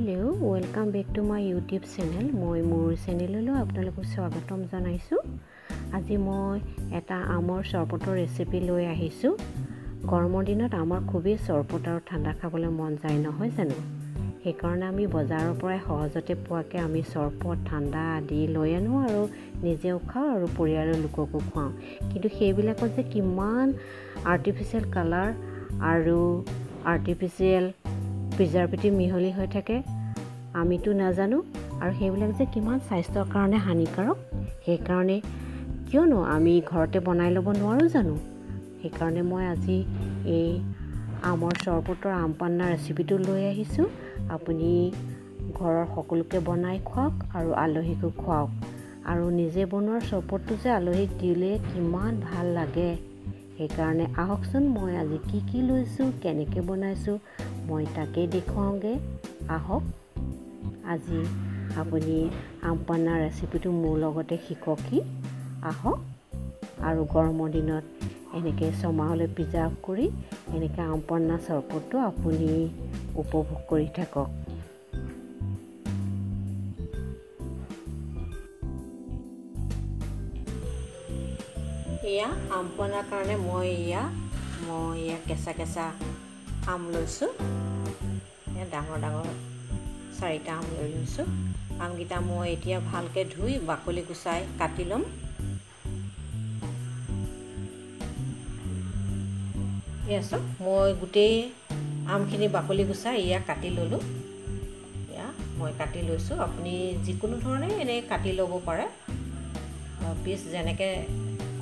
Hello welcome back to my YouTube channel. মই মোৰ চেনেললৈ আপোনালোকক স্বাগতম জনাইছোঁ। আজি মই এটা আমৰ চৰবতৰ ৰেচিপি লৈ আহিছোঁ। গৰমৰ দিনত আমাৰ খুবেই চৰবত আৰু ঠাণ্ডা খাবলৈ মন যায় নহয় জানো? সেইকাৰণে আমি বজাৰৰ পৰাই সহজতে পোৱাকৈ আমি চৰবত ঠাণ্ডা আদি লৈ আনো আৰু নিজেও খাওঁ আৰু পৰিয়ালৰ লোককো খুৱাওঁ। কিন্তু সেইবিলাকত যে কিমান আৰ্টিফিচিয়েল কালাৰ আৰু আৰ্টিফিচিয়েল প্ৰিজাৰ্ভেটিভ মিহলি হৈ থাকে আমিতো নাজানো, আৰু সেইবিলাক যে কিমান স্বাস্থ্যৰ কাৰণে হানিকাৰক। সেইকাৰণে কিয়নো আমি ঘৰতে বনাই ল'ব নোৱাৰোঁ জানো? সেইকাৰণে মই আজি এই আমৰ চৰবতৰ আম পান্না ৰেচিপিটো লৈ আহিছোঁ। আপুনি ঘৰৰ সকলোকে বনাই খুৱাওক আৰু আলহীকো খুৱাওক। আৰু নিজে বনোৱাৰ চৰবতটো যে আলহীক দিলে কিমান ভাল লাগে। সেইকাৰণে আহকচোন মই আজি কি কি লৈছোঁ, কেনেকৈ বনাইছোঁ মই তাকেই দেখুৱাওঁগৈ। আহক আজি আপুনি আম পান্না ৰেচিপিটো মোৰ লগতে শিককহি। আহক আৰু গৰমৰ দিনত এনেকৈ ছমাহলৈ প্ৰিজাৰ্ভ কৰি এনেকৈ আম পান্না চৰবতটো আপুনি উপভোগ কৰি থাকক। এয়া আম পান্নাৰ কাৰণে মই এয়া কেঁচা কেঁচা আম লৈছোঁ। ডাঙৰ ডাঙৰ চাৰিটা আম লৈ লৈছোঁ। আমকেইটা মই এতিয়া ভালকৈ ধুই বাকলি গুচাই কাটি ল'ম। এয়া চাওক, মই গোটেই আমখিনি বাকলি গুচাই এয়া কাটি ল'লোঁ। এয়া মই কাটি লৈছোঁ। আপুনি যিকোনো ধৰণে এনেই কাটি ল'ব পাৰে, পিচ যেনেকৈ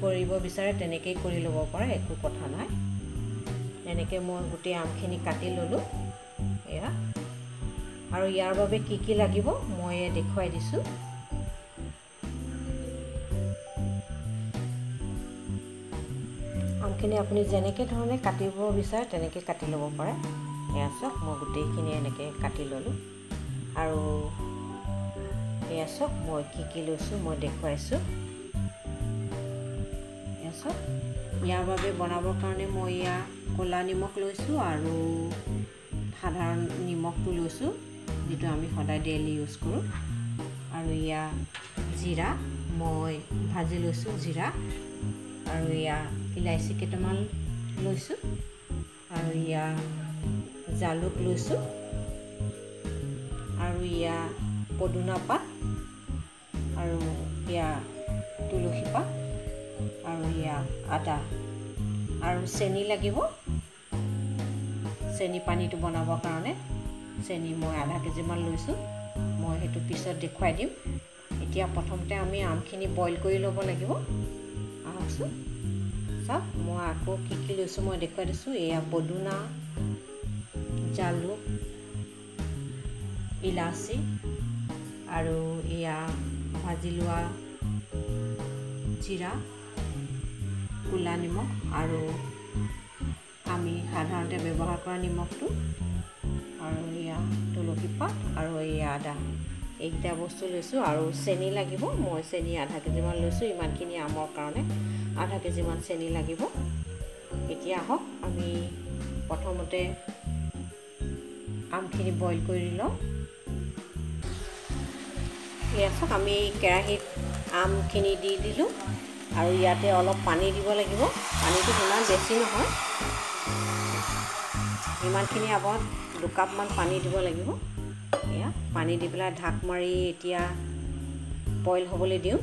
কৰিব বিচাৰে তেনেকেই কৰি ল'ব পাৰে, একো কথা নাই। এনেকৈ মই গোটেই আমখিনি কাটি ল'লোঁ। এয়া আৰু ইয়াৰ বাবে কি কি লাগিব মই দেখুৱাই দিছোঁ। আমখিনি আপুনি যেনেকৈ ধৰণে কাটিব বিচাৰে তেনেকৈ কাটি ল'ব পাৰে। এয়া চাওক, মই গোটেইখিনি এনেকৈ কাটি ল'লোঁ। আৰু এয়া চাওক, মই কি কি লৈছোঁ মই দেখুৱাইছোঁ। এয়া চাওক, ইয়াৰ বাবে বনাবৰ কাৰণে মই এয়া ক'লা নিমখ লৈছোঁ আৰু সাধাৰণ নিমখটো লৈছোঁ, যিটো আমি সদায় ডেইলি ইউজ কৰোঁ। আৰু এয়া জিৰা মই ভাজি লৈছোঁ, জিৰা। আৰু এয়া ইলাচি কেইটামান লৈছোঁ আৰু এয়া জালুক লৈছোঁ আৰু এয়া পদুনা পাত আৰু এয়া তুলসী পাত আৰু এয়া আদা আৰু চেনি লাগিব। চেনি পানীটো বনাবৰ কাৰণে চেনি মই আধা কেজিমান লৈছোঁ, মই সেইটো পিছত দেখুৱাই দিম। এতিয়া প্ৰথমতে আমি আমখিনি বইল কৰি ল'ব লাগিব। আহকচোন চাওক, মই আকৌ কি কি লৈছোঁ মই দেখুৱাই দিছোঁ। এয়া পদুনা, জালুক, ইলাচি আৰু এয়া ভাজি লোৱা জিৰা, ক'লা নিমখ আৰু আমি সাধাৰণতে ব্যৱহাৰ কৰা নিমখটো, আৰু এয়া তুলসী পাত আৰু এয়া আদা। এইকেইটা বস্তু লৈছোঁ। আৰু চেনি লাগিব, মই চেনি আধা কেজিমান লৈছোঁ। ইমানখিনি আমৰ কাৰণে আধা কেজিমান চেনি লাগিব। এতিয়া আহক আমি প্ৰথমতে আমখিনি বইল কৰি লওঁ। এয়া চাওক, আমি কেৰাহীত আমখিনি দি দিলোঁ আৰু ইয়াতে অলপ পানী দিব লাগিব। পানীটো সিমান বেছি নহয়, ইমানখিনি আমত দুকাপমান পানী দিব লাগিব। এয়া পানী দি পেলাই ঢাক মাৰি এতিয়া বইল হ'বলৈ দিওঁ।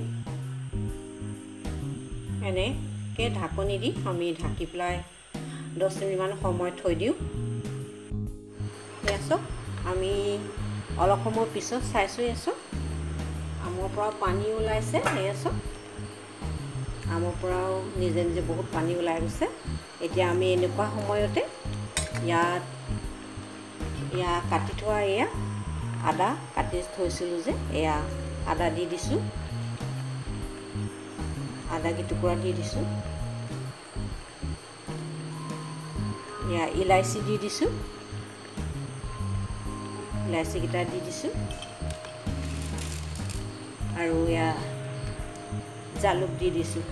এনেকৈ ঢাকনি দি আমি ঢাকি পেলাই 10 মিনিটমান সময় থৈ দিওঁ। এয়া চাওক, আমি অলপ সময় পিছত চাইছোঁ। এয়া চাওক, আমৰ পৰা পানী ওলাইছে। এয়া চাওক, আমৰ পৰাও নিজে নিজে বহুত পানী ওলাই গৈছে। এতিয়া আমি এনেকুৱা সময়তে ইয়াত এয়া কাটি থোৱা এয়া আদা কাটি থৈছিলোঁ যে, এয়া আদা দি দিছোঁ, আদা কেইটুকুৰা দি দিছোঁ। এয়া ইলাচি দি দিছোঁ, ইলাচিকেইটা দি দিছোঁ। আৰু এয়া জালুক দি দিছোঁ।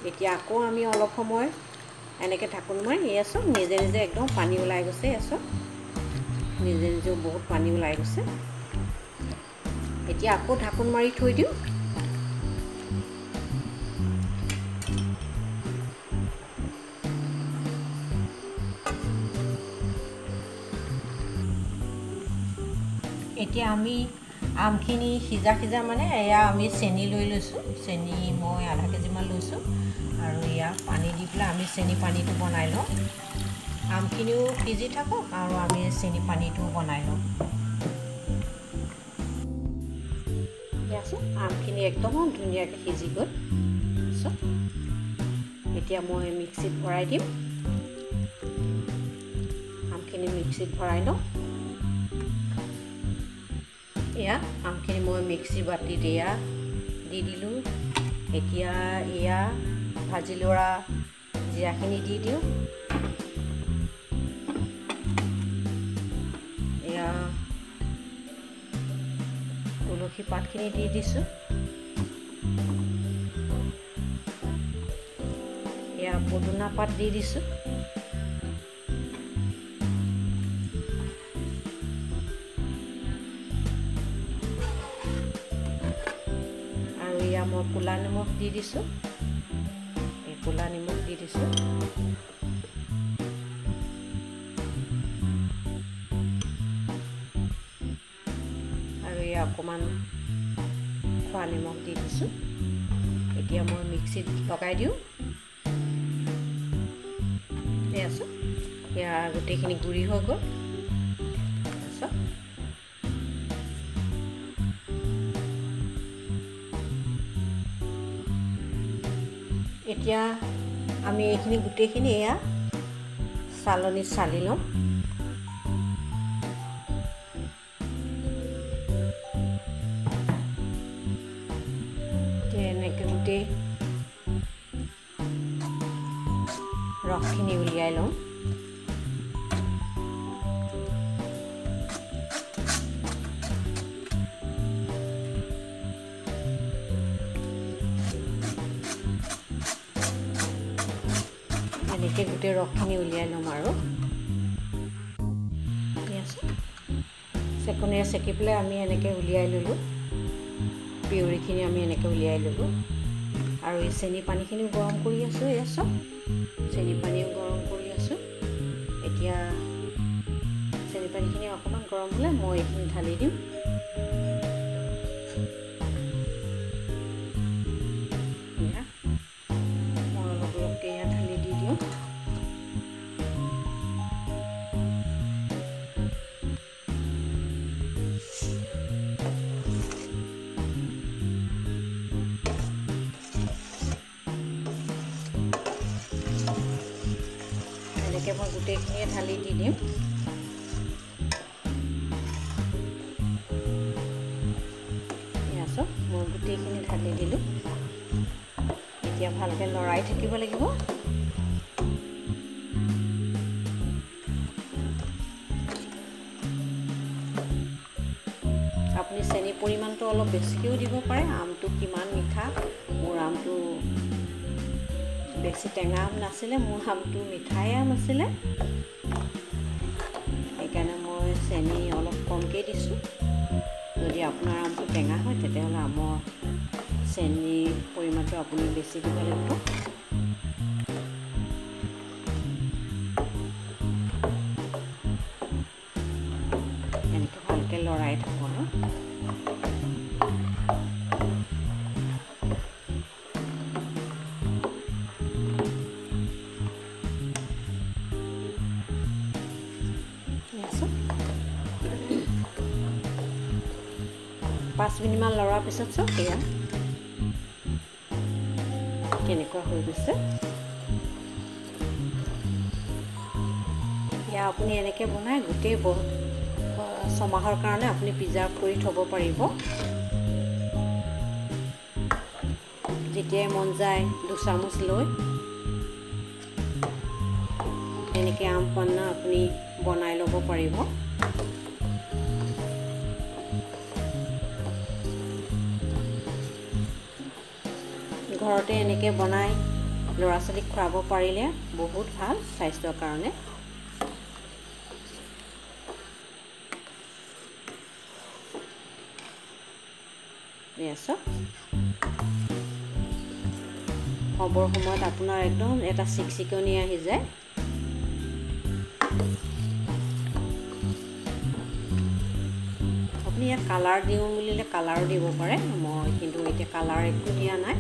এতিয়া আকৌ আমি অলপ সময় এনেকৈ ঢাকোন মাৰি এয়া চব নিজে নিজে একদম পানী ওলাই গৈছে। এয়া চব নিজে নিজে বহুত পানী ওলাই গৈছে। এতিয়া আকৌ ঢাকোন মাৰি থৈ দিওঁ। এতিয়া আমি আমখিনি সিজা সিজা মানে এয়া আমি চেনি লৈ লৈছোঁ। চেনি মই আধা কেজিমান লৈছোঁ আৰু এয়া পানী দি পেলাই আমি চেনি পানীটো বনাই লওঁ। আমখিনিও সিজি থাকক আৰু আমি চেনি পানীটোও বনাই লওঁ। দিয়াচোন আমখিনি একদম ধুনীয়াকৈ সিজি গ'ল। এতিয়া মই মিক্সিত ভৰাই দিম। আমখিনি মিক্সিত ভৰাই লওঁ। এয়া আমখিনি মই মিক্সি বাতিত এয়া দি দিলোঁ। এতিয়া এয়া ভাজি লোৱা জিৰাখিনি দি দিওঁ। এয়া তুলসী পাতখিনি দি দিছোঁ। এয়া পদুনা পাত দি দিছোঁ। আৰু এয়া মই ক'লা নিমখ দি দিছোঁ। এই ক'লা নিমখ দি দিছোঁ। আৰু এয়া অকণমান খোৱা নিমখ দি দিছোঁ। এতিয়া মই মিক্সিত লগাই দিওঁ। এয়া আছোঁ, এয়া গোটেইখিনি গুড়ি হৈ গ'ল। এতিয়া আমি এইখিনি গোটেইখিনি এয়া চালনীত চালি ল'ম। এনেকৈ গোটেই ৰসখিনি উলিয়াই লওঁ। এনেকৈ গোটেই ৰসখিনি উলিয়াই ল'ম আৰু চেকনিৰে চেকি পেলাই আমি এনেকৈ উলিয়াই ল'লোঁ। পিউৰিখিনি আমি এনেকৈ উলিয়াই ল'লোঁ। আৰু এই চেনি পানীখিনিও গৰম কৰি আছোঁ। এয়া চব চেনি পানীও গৰম কৰি আছোঁ। এতিয়া চেনি পানীখিনি অকণমান গৰম হ'লে মই এইখিনি ঢালি দিম। মই অলপ অলপকৈ ইয়াত ঢালি দি দিওঁ। এনেকৈ মই গোটেইখিনিয়ে ঢালি দি দিম। এয়া চব মই গোটেইখিনি ঢালি দিলোঁ। এতিয়া ভালকৈ লৰাই থাকিব লাগিব। আপুনি চেনি পৰিমাণটো অলপ বেছিকৈও দিব পাৰে। আমটো কিমান মিঠা, মোৰ আমটো বেছি টেঙা আম নাছিলে, মোৰ আমটো মিঠাই আম আছিলে, সেইকাৰণে মই চেনি অলপ কমকৈ দিছোঁ। যদি আপোনাৰ আমটো টেঙা হয় তেতিয়াহ'লে আমৰ চেনিৰ পৰিমাণটো আপুনি বেছি দিব লাগিব। এনেকৈ ভালকৈ লৰাই থাকোঁ আৰু। পাঁচ মিনিটমান লৰাৰ পিছত চাওক এয়া কেনেকুৱা হৈ গৈছে। এয়া আপুনি এনেকৈ বনাই গোটেই ছমাহৰ কাৰণে আপুনি প্ৰিজাৰ্ভ কৰি থ'ব পাৰিব। যেতিয়াই মন যায় দুচামুচ লৈ এনেকৈ আম পান্না আপুনি বনাই ল'ব পাৰিব। ঘৰতে এনেকৈ বনাই ল'ৰা ছোৱালীক খুৱাব পাৰিলে বহুত ভাল স্বাস্থ্যৰ কাৰণে। হ'বৰ সময়ত আপোনাৰ একদম এটা চিকচিকনি আহি যায়। আপুনি ইয়াত কালাৰ দিওঁ বুলিলে কালাৰো দিব পাৰে, মই কিন্তু এতিয়া কালাৰ একো দিয়া নাই।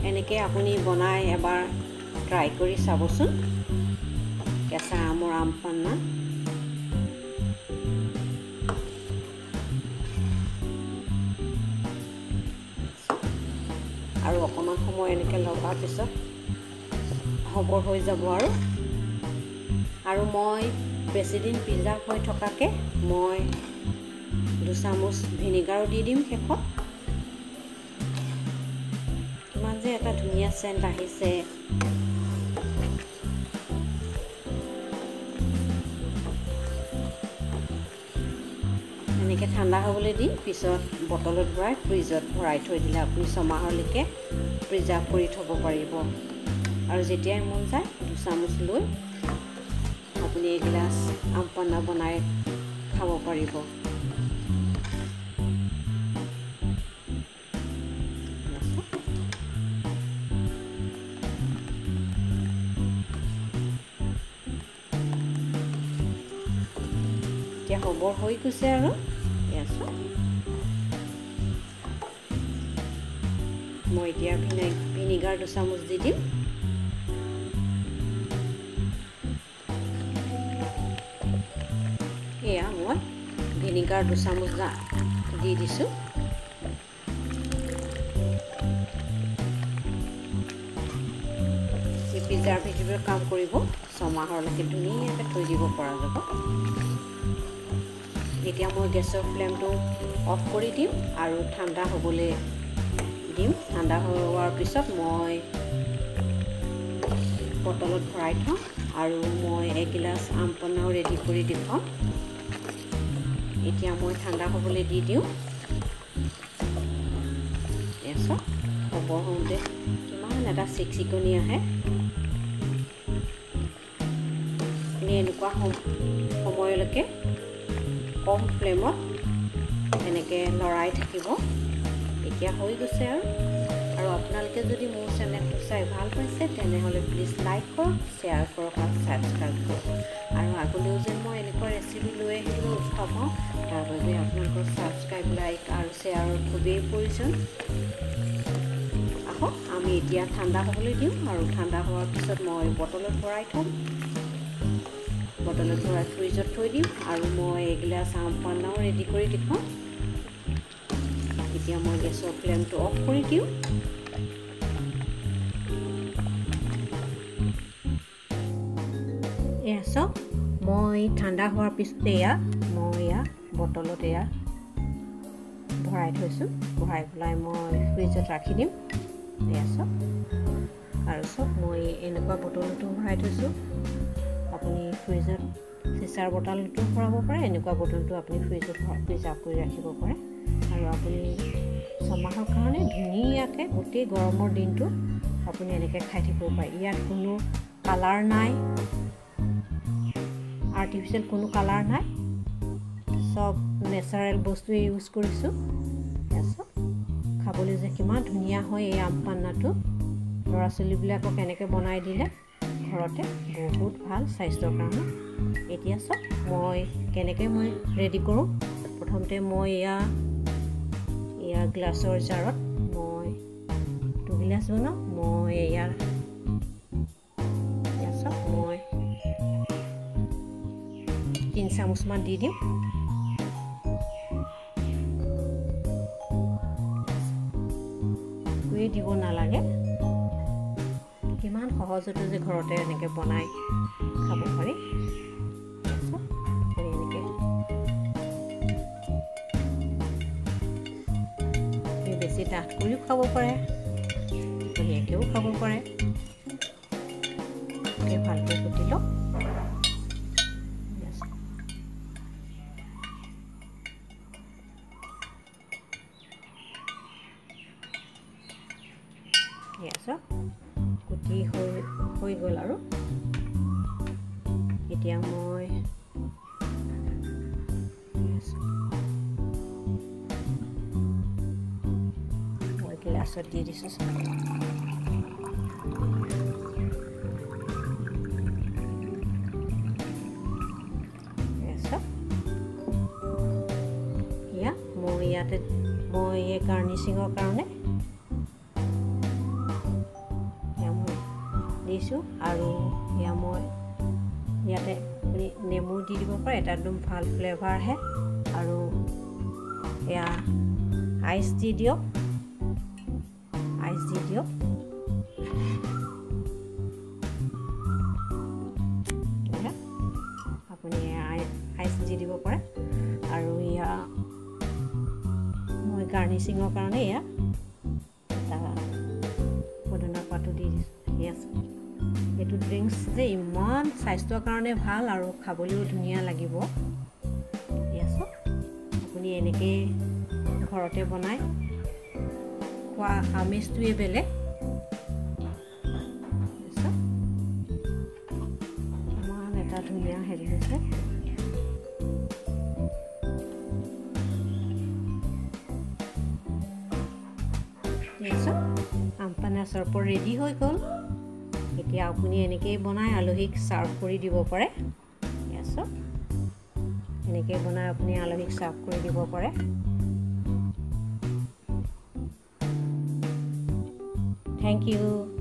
এনেকৈ আপুনি বনাই এবাৰ ট্ৰাই কৰি চাবচোন কেঁচা আমৰ আম পান্না। আৰু অকণমান সময় এনেকৈ লগাৰ পিছত হ'বৰ হৈ যাব। আৰু মই বেছিদিন প্ৰিজাৰ্ভ হৈ থকাকৈ মই 2 চামুচ ভিনেগাৰো দি দিম শেষত। কিমান যে এটা ধুনীয়া চেণ্ট আহিছে। এনেকৈ ঠাণ্ডা হ'বলৈ দি পিছত বটলত ভৰাই ফ্ৰিজত ভৰাই থৈ দিলে আপুনি ছমাহলৈকে প্ৰিজাৰ্ভ কৰি থ'ব পাৰিব। আৰু যেতিয়াই মন যায় 2 চামুচ লৈ আপুনি এগিলাচ আম পান্না বনাই খাব পাৰিব। এতিয়া হ'বৰ হৈ গৈছে আৰু মই এতিয়া ভিনেগাৰ 2 চামুচ দি দিম। এয়া মই ভিনেগাৰ 2 চামুচ দি দিছোঁ। এই প্ৰিজাৰ্ভেটিভৰ কাম কৰিব, ছমাহলৈকে ধুনীয়াকৈ থৈ দিব পৰা যাব। এতিয়া মই গেছৰ ফ্লেমটো অফ কৰি দিম আৰু ঠাণ্ডা হ'বলৈ দিম। ঠাণ্ডা হোৱাৰ পিছত মই বটলত ভৰাই থওঁ আৰু মই এগিলাচ আম পান্নাও ৰেডি কৰি দেখুৱাম। এতিয়া মই ঠাণ্ডা হ'বলৈ দি দিওঁ। হ'ব হওঁতে কিমান এটা চিকচিকনি আহে। আপুনি এনেকুৱা সময়লৈকে কম ফ্লেমত এনেকৈ লৰাই থাকিব। এতিয়া হৈ গৈছে। আৰু আপোনালোকে যদি মোৰ চেনেলটো চাই ভাল পাইছে তেনেহ'লে প্লিজ লাইক কৰক, শ্বেয়াৰ কৰক আৰু ছাবস্ক্ৰাইব কৰক। আৰু আগলৈও যেন মই এনেকুৱা ৰেচিপি লৈ আহিবলৈ উৎসাহ পাওঁ, তাৰ বাবে আপোনালোকৰ ছাবস্ক্ৰাইব, লাইক আৰু শ্বেয়াৰৰ খুবেই প্ৰয়োজন। আহক আমি এতিয়া ঠাণ্ডা হ'বলৈ দিওঁ আৰু ঠাণ্ডা হোৱাৰ পিছত মই বটলত ভৰাই থ'ম। বটলত ভৰাই ফ্ৰিজত থৈ দিম আৰু মই এগিলাচ আম পান্নাও ৰেডি কৰি দেখুৱাম। এতিয়া মই গেছৰ ফ্লেমটো অফ কৰি দিওঁ। এয়া চাওক, মই ঠাণ্ডা হোৱাৰ পিছত এয়া মই এয়া বটলত এয়া ভৰাই থৈছোঁ। ভৰাই পেলাই মই ফ্ৰিজত ৰাখি দিম। এয়া চাওক, আৰু চাওক মই এনেকুৱা বটলতো ভৰাই থৈছোঁ। আপুনি ফ্ৰিজত চিচাৰ বটলটো ভৰাব পাৰে, এনেকুৱা বটলটো আপুনি ফ্ৰিজত প্ৰিজাৰ্ভ কৰি ৰাখিব পাৰে। আৰু আপুনি ছমাহৰ কাৰণে ধুনীয়াকৈ গোটেই গৰমৰ দিনটো আপুনি এনেকৈ খাই থাকিব পাৰে। ইয়াত কোনো কালাৰ নাই, আৰ্টিফিচিয়েল কোনো কালাৰ নাই, চব নেচাৰেল বস্তুৱে ইউজ কৰিছোঁ। খাবলৈ যে কিমান ধুনীয়া হয় এই আম পান্নাটো। ল'ৰা ছোৱালীবিলাকক এনেকৈ বনাই দিলে ঘৰতে বহুত ভাল স্বাস্থ্যৰ কাৰণে। এতিয়া চাওক মই কেনেকৈ মই ৰেডি কৰোঁ। প্ৰথমতে মই এয়া গ্লাছৰ জাৰত মই 2 গিলাচ বনাওঁ। মই এয়া চাওক মই 3 চামুচমান দি দিম। একোৱেই দিব নালাগে, কিমান সহজতে যে ঘৰতে এনেকৈ বনাই খাব পাৰি। এনেকৈ বেছি ডাঠ কৰিও খাব পাৰে, দীঘলীয়াকৈও খাব পাৰে। ভালকৈ কুটি লওক। কুটি হৈ গ'ল। আৰু এতিয়া মই গিলাচত দি দিছোঁ। এয়া মই ইয়াতে মই এই গাৰ্নিচিঙৰ কাৰণে এয়া মই দিছোঁ। আৰু এয়া মই ইয়াতে আপুনি নেমু দি দিব পাৰে, এটা একদম ভাল ফ্লেভাৰ আহে। আৰু এয়া আইচ দি দিয়ক, আইচ দি দিয়ক। আপুনি আইচ দি দিব পাৰে। আৰু এয়া মই গাৰ্নিচিঙৰ কাৰণে এয়া এটা পদুনা পাতো দি দিছোঁ। এয়া এইটো ড্ৰিংকছ যে ইমান স্বাস্থ্যৰ কাৰণে ভাল আৰু খাবলৈও ধুনীয়া লাগিব। এয়া চাওক, আপুনি এনেকেই ঘৰতে বনাই খোৱা আমেজটোৱে বেলেগ। ইমান এটা ধুনীয়া হেৰি হৈছে। আম পানা চৰবত ৰেডি হৈ গ'ল। এতিয়া আপুনি এনেকেই বনাই আলহীক ছাৰ্ভ কৰি দিব পাৰে। চাওক, এনেকেই বনাই আপুনি আলহীক ছাৰ্ভ কৰি দিব পাৰে। Thank you.